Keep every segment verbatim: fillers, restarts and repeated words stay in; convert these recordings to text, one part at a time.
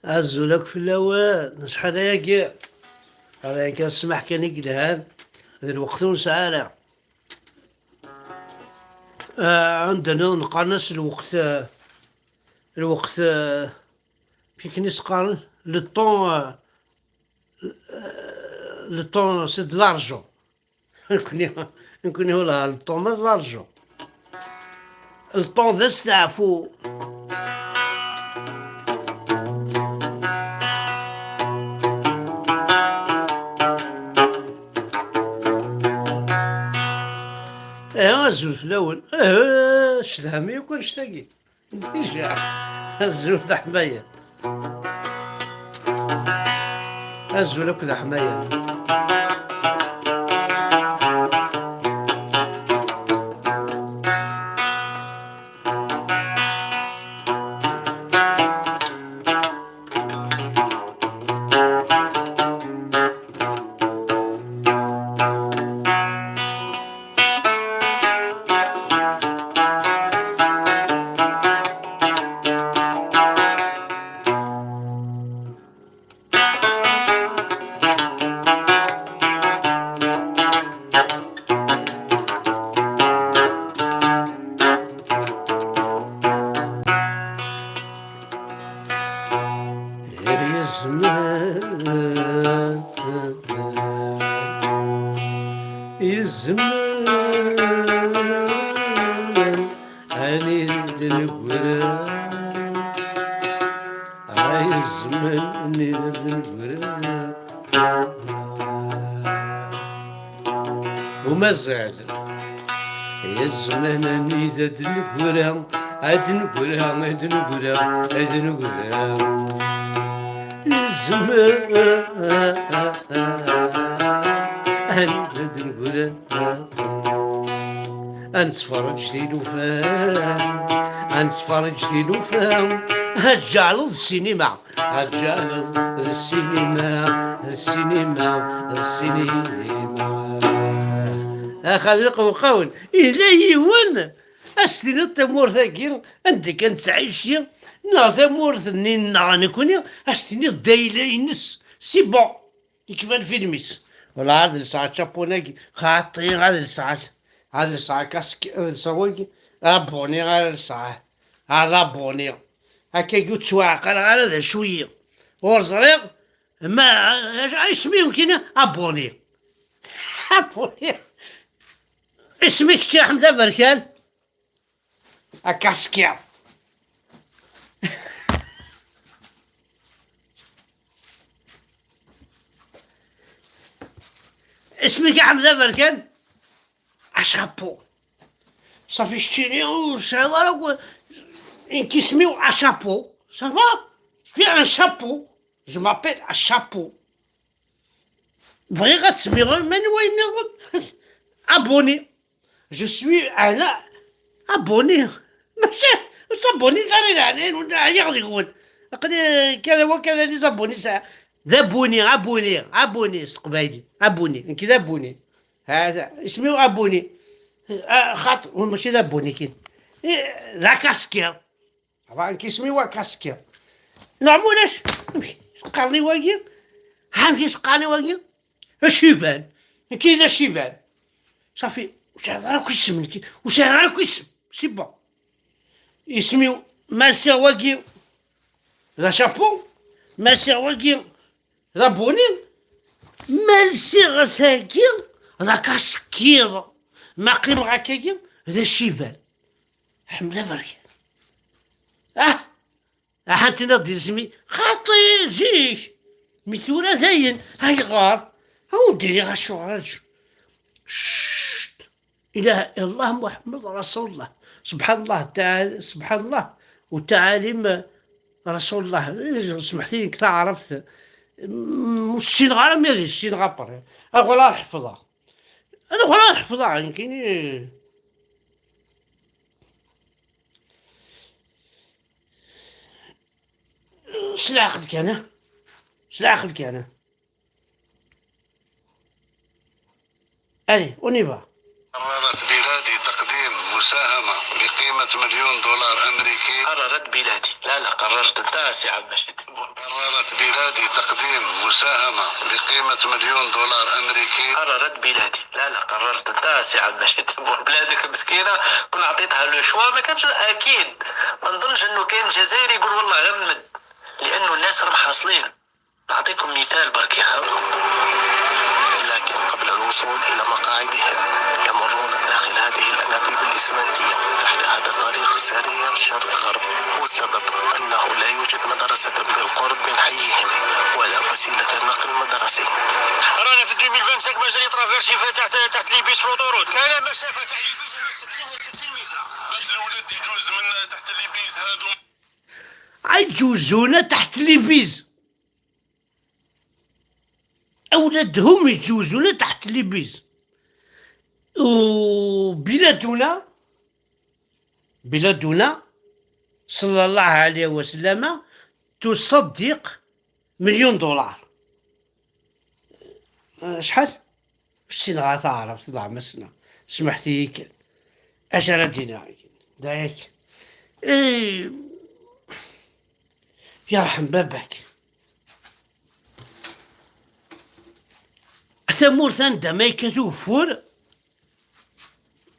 Azul akk fell-awen, acḥal ayagi? Ala, akka ssmaḥ kan i yelhan, d lweqt ur nesɛi ara. Ah, anda nniḍen qqaren-as lweqt, ah, lweqt, ah, akken i s-qqaren, le temps, ah, le temps, c'est de l'argent. Nekkni, nekkni ula le temps ma d l'argent. Le temps d asteɛfu. Eh, azul fell-awen. Eh, cedham yakk annect-agi. Déjà. Azul d aḥmayan. Azul akk d aḥmayan. Yezmer, yezmer anida d-neggra, ay zzman anida d-neggra. Umazal. Ay zzman anida d-neggra, ad neggra, ad neggra, ad neggra. Ay zzman anida d-neggra. Ad nettferǧ tilufa, ad nettferǧ tilufa, ad ǧeɛleḍ ssinima, ad ǧeɛleḍ d ssinima, d ssinima, d ssinima. Axxam iqewqawen, yella yiwen, ad s-tiniḍ tamurt-agi anda kan nettɛici, neɣ tamurt-nni nneɣ nekkni, ad s-tiniḍ d ayla-ines, c'est bon. Yekfa lfilm-is. Wala ad lseɣ ačapun-agi, xaṭi ad lseɣ, ad lseɣ kaski, ad lseɣ wagi, abuni ad lseɣ, ad abuni. Akkagi ur ttwaɛqaleɣ ara d acu-yi. Ur ẓriɣ ma, acu, isem-iw kina? Abuni. Abuni. Isem-ik kečč a Ḥmed Aberkan? Akaskiḍ. Isem-ik a Ḥmed Aberkan? Acapu. Safi keččini ur tesɛiḍ ara akk. Nekk isem-iw Acapu. Ça va? Je suis un chapeau. Je m'appelle Achapo. Bɣiɣ ad smiɣ man wayen nniḍen. Abuni. Je suis un abuni. Mačči, ur ttbunit ara i leɛnaya-nwen, ɛyiɣ deg-wen. Aql-i kada wa kada les abonnés sɛiɣ. D abuni, abuni, abuni s teqbaylit. Abuni, nekk d abuni. Hada, isem-iw abuni. Ah, xaṭi, mačči d abuni kan. Eh, d akaskiḍ. Aba nekk isem-iw akaskiḍ. Neɣ mulac, amek i s-qqaren i wagi? Ha, amek i s-qqaren i wagi? Aciban. Nekk i d aciban. Safi, ur sɛiɣ ara akk isem, nekk ur sɛiɣ ara akk isem. C'est bon. Isem-iw, ma lsiɣ wagi d acapu, ma lsiɣ wagi d abuni, ma lsiɣ tagi d akaskiḍ, ma qqimeɣ akkagi d aciban. Ḥmed Aberkan. Ah! Aḥan tiniḍ-d isem-i, xaṭi, zik. Mi tura dayen, ayɣer? A wen-d-iniɣ acuɣer, aǧ. Cct. Ilaha illallah Muḥemmed Rasulullah. Subḥanallah, taɛal-, subḥanallah. U taɛalim Rasulullah. Smeḥt-iyi nekk taɛrabt, mm, ur ssineɣ ara mi ad issineɣ apri. Ad uɣaleɣ ad ḥefḍeɣ. Ad uɣaleɣ ad ḥefḍeɣ, nekkini. S leɛqel kan, ah. S leɛqel kan, ah. Allez, on y va. قررت بلادي تقديم مساهمة بقيمة مليون دولار أمريكي. قررت بلادي، لا، لا، قررت أنت سي عباس. قررت بلادي تقديم مساهمة بقيمة مليون دولار أمريكي. قررت بلادي، لا، لا، قررت أنت سي عباس. بلادك مسكينة، كون عطيتها لو شوا ما كانش أكيد. ما نظنش أنه كاين جزائري يقول: "والله غير نمد"، لأنه الناس راهم حاصلين. نعطيكم مثال برك يا خاوة. لكن قبل الوصول إلى مقاعدهم، يمرون داخل هذه الأنابيب الإسمنتية تحت هذا الطريق السريع شرق غرب، والسبب أنه لا يوجد مدرسة بالقرب من حيهم ولا وسيلة نقل مدرسي. رانا في ألفين وخمسة وعشرين، مازال يترافيرسي في تحت، تحت لي بيس في لوطوروت. كاينة مسافة تاع لي بيس ستين، ستين متر باش الولد يجوز من تحت لي بيس هادو. يجوزون تحت لي بيس. أولادهم يتجوزون تحت لي بيز. وبلادنا، بلادنا صلى الله عليه وسلم تصدق مليون دولار. آه، شحال؟ السنغال تعرف تضع مسنا. سمحتي كان. أش راه دينا؟ دايك. إيه. يرحم باباك. Tamurt anda ma yekkat ugeffur,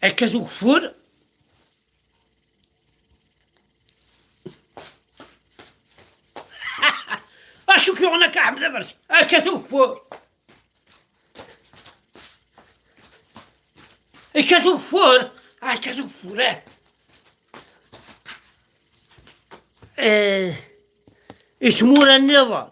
yekkat ugeffur. Acu k-yuɣen akka, Ḥmed Aberkan? Yekkat ugeffur. Yekkat ugeffur. Ah, yekkat ugeffur, ah. Eh, i tmura nniḍen.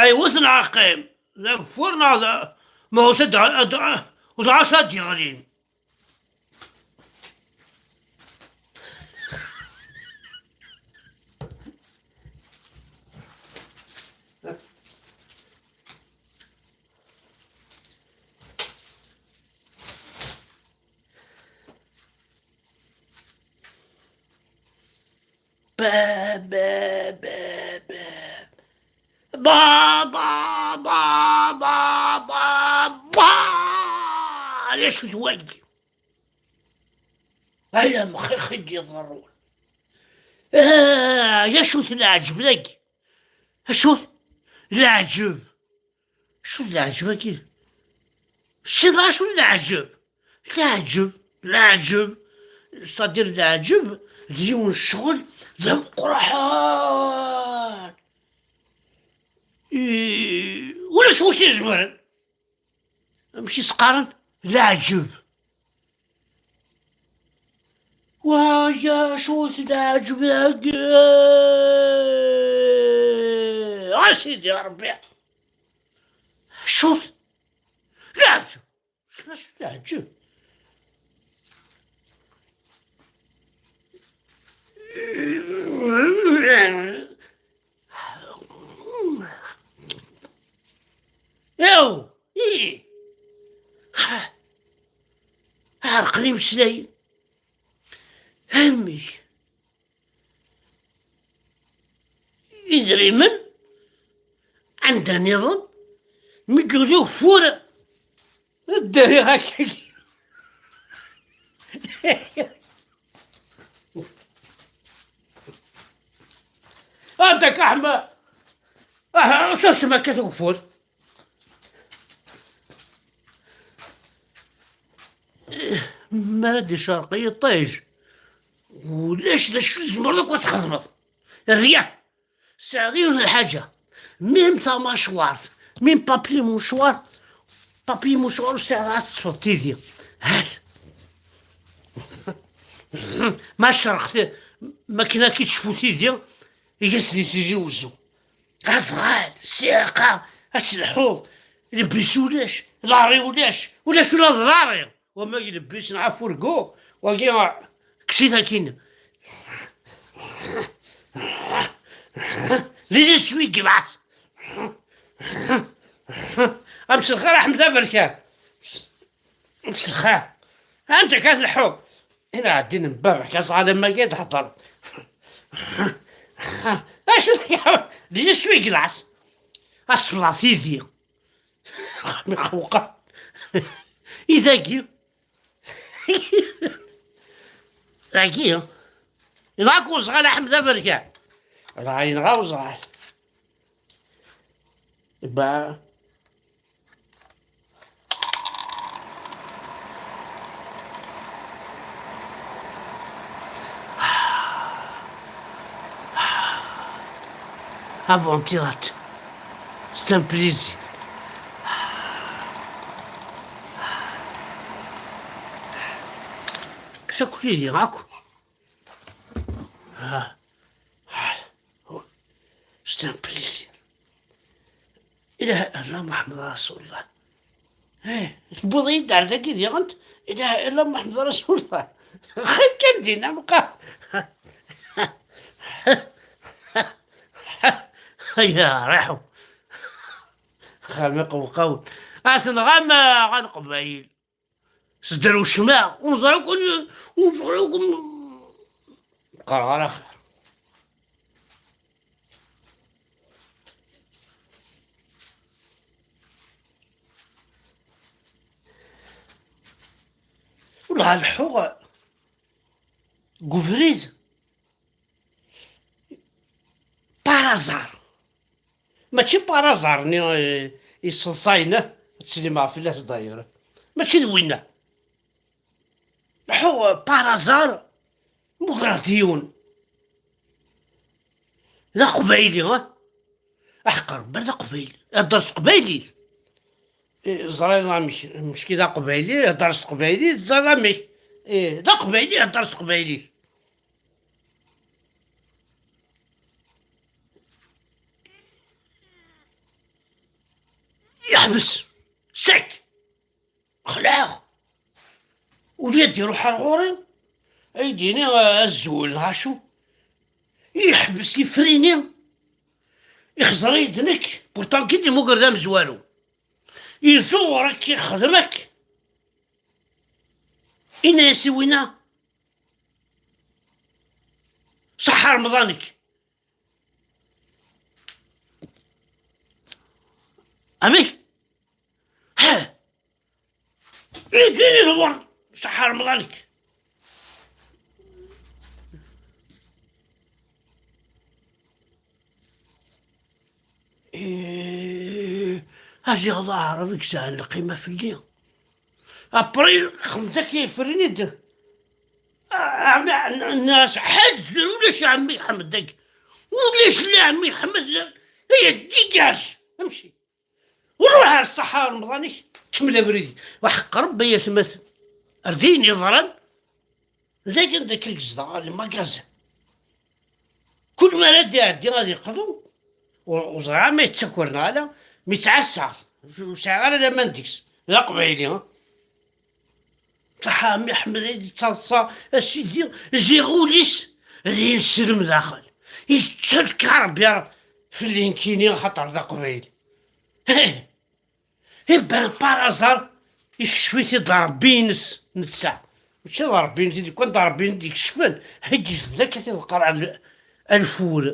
Ay, wet neɣ qqim, d ageffur neɣ d, ma ulac ad, ad, ur teɛref ad d-yeɣli. Ba, ba, ba, ba. Ba, ba, ba, ba, ba, ba. Ala, acu-t wagi? Ala, mxixi d-iḍerrun. Ah, acu-t leɛǧeb dagi? Acu-t leɛǧeb? Acu d leɛǧeb-agi? Ssineɣ acu d leɛǧeb. Leɛǧeb, leɛǧeb. C'est-à-dire leɛǧeb d yiwen n ccɣel d ameqqran. I, ulac wi s-izemren. Amek i s-qqaren? Leɛǧeb. Wa acu-t leɛǧeb-agi? A Sidi Ṛebbi! Acu-t leɛǧeb? Acu leɛǧeb? Aw, ih. Ɛerqen imeslayen. Amek? Idrimen, anda nniḍen, mi d-yuli ugeffur, ddariɣ akka. Anda-k a Ḥma? Ah, susem akka tugeffur. Mi ara d-icerq yiṭij, ulac d acu tzemreḍ akk ad txedmeḍ. Rien. Sɛiɣ yiwet n lḥaǧa. Même tamacwart, même papier mouchoir, papier mouchoir ur sɛiɣ ara, teṭṭfeḍ tidi. Hat. Ma cerqet, ma akken ad k-id-tecfu tidi, iga-tt di Tizi Wezzu. Azɣal, ssiɛqa, ad tleḥḥuḍ, lebbi-s ulac, lari ulac, ulac ula d lari. Wama lebbi-s neɣ afurgu, wagi, kkes-it akkin. Les essuie-glaces. Amselxir a Ḥmed Aberkan. Amselxir. Anda ka tleḥḥuḍ? Ina ɛeddin n baba-k, aẓɣal am wagi i d-heddreḍ. Acu d-, déjà je suis glace. Aseblaḍ yid-i. Mixuqa. I dagi. Dagi. Yenɣa-k uzɣal a Ḥmed Aberkan. Dɣa yenɣa uzɣal. Ba. Avant-hier, c'est un plaisir. Kkes akk tidi, akk. Ah. Ah. C'est un plaisir. Ilaha illallah Muḥemmed Rasulullah. Eh, tewwiḍ-iyi-d ar dagi diɣen, ilaha illallah Muḥemmed Rasulullah. Xir kan dinna, meqqar. Aya, riḥu. Xami qewqawen. Aten ɣama ɣa Leqbayel. Sder ucma, ur neẓri akk, ur neẓri akk, qqareɣ ara xir. Ur leḥḥuɣ deg ubrid. Par hasard. Mačči par hasard-nni, eh, iseḍsayen, ad teslimeɣ fell-as d'ailleurs. Mačči d winna. Leḥḥuɣ, eh, par hasard, mugreɣ-d yiwen. D aqbayli, ha? Aḥeqq Rebbi d aqbayli. Ihedder s teqbaylit. Eh, ẓriḍ amek, mecki d aqbayli, ihedder s teqbaylit, ẓriḍ amek. Eh, d aqbayli, ihedder s teqbaylit. Yeḥbes. Sec. Xleɛ. Ula d-iruḥ ar ɣur-i, ay d-yini, ah, azul, neɣ acu. Yeḥbes ifrini. Ixẓer-iyi-d nekk, pourtant kid imuger d amezwaru. Izuɣer akka, ixdem akka. Ini-as i winna, ṣaḥḥa Remḍan-ik. Amek? Ha! Idini d wur, ṣaḥḥa Remḍan-ik. Eh, aziɣ d aɛrab i yesɛan lqima fell-i. Après, xemt akka yefren-id. Ɛemmi, n-, n-, as-, ḥedd, ulac ɛemmi Ḥmed dagi. Ulac la ɛemmi Ḥmed, la. Aya, dégage, amci. Ruḥ ar ṣṣeḥḥa Remḍan-ik, kemmel abrid. Waḥeqq Rebbi ay atmaten. Ar d ayen yeḍran, d akken d akka i yezdeɣ lemagazin. Kul mi ara d-iɛeddi ad yeqḍu, ur, ur ẓriɣ ma yettaker neɣ ala, mi ttɛassaɣ, ur sɛiɣ ara laman deg-s. D aqbayli, ha? Ṣaḥḥa, a mmi Ḥmed ay d-yettaḍsa, a sidi, ziɣ ul-is d ineslem daxel. Yettalka Rebbi fell-i nekkini, axaṭer d aqbayli. Iban par hasard, ikcef-it-id Rebbi-ines netta. Mačči d Rebbi-ines i d-, kan d Rebbi-ines i d-ikecfen, ḥiǧ yezbed akka tiḍeqqar al-, alfur.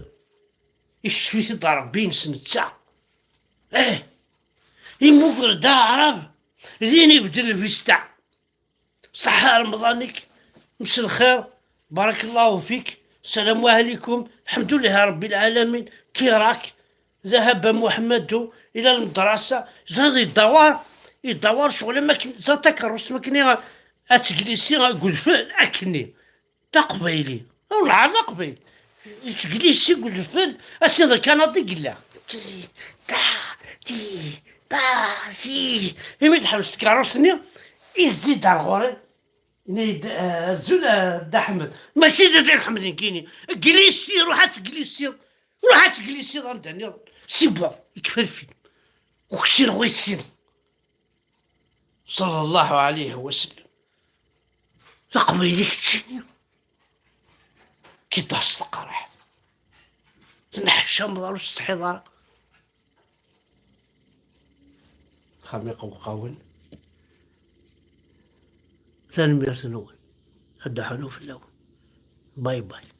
Ikcef-it-id Rebbi-ines netta. Eh, imuger-d aɛrab, din ibeddel lvista. Ṣaḥḥa Remḍan-ik, mselxir, barakallahu fik, salamu ɛlikum, lḥemdulillahi rebbil ɛalamin, kirak, ذهب محمد إلى المدرسة, ẓriḍ, idawar, idawar ccɣel am akken, ẓriḍ takeṛṛust am akken i, ad teglisi deg udfel akkenni. D aqbayli. Wellah d aqbayli. Yettgellis seg udfel, ass-a d Kanadi i yella. Ti, ta, ti, ta, ti. Imi d-ḥbes tkeṛṛust-nni, izzi-d ar ɣur-i. Yenna-yi-d, eh, azul, eh, Dda Ḥmed. Mačči d Dda Ḥmed nekkini. Glisi, ruḥ ad teglisiḍ. Ruḥ ad teglisiḍ anda nniḍen. C'est bon, yekfa lfilm. Ur k-ssineɣ ur yi-tessineḍ. Sallallahu alayhi wa sallam. D aqbayli keččini. Kiddas teqreḥ. Tenneḥcameḍ ara ur tsetḥiḍ ara. Xami qewqawen. Tanemmirt-nwen. Ad d-ḥunu fell-awen. Bye bye.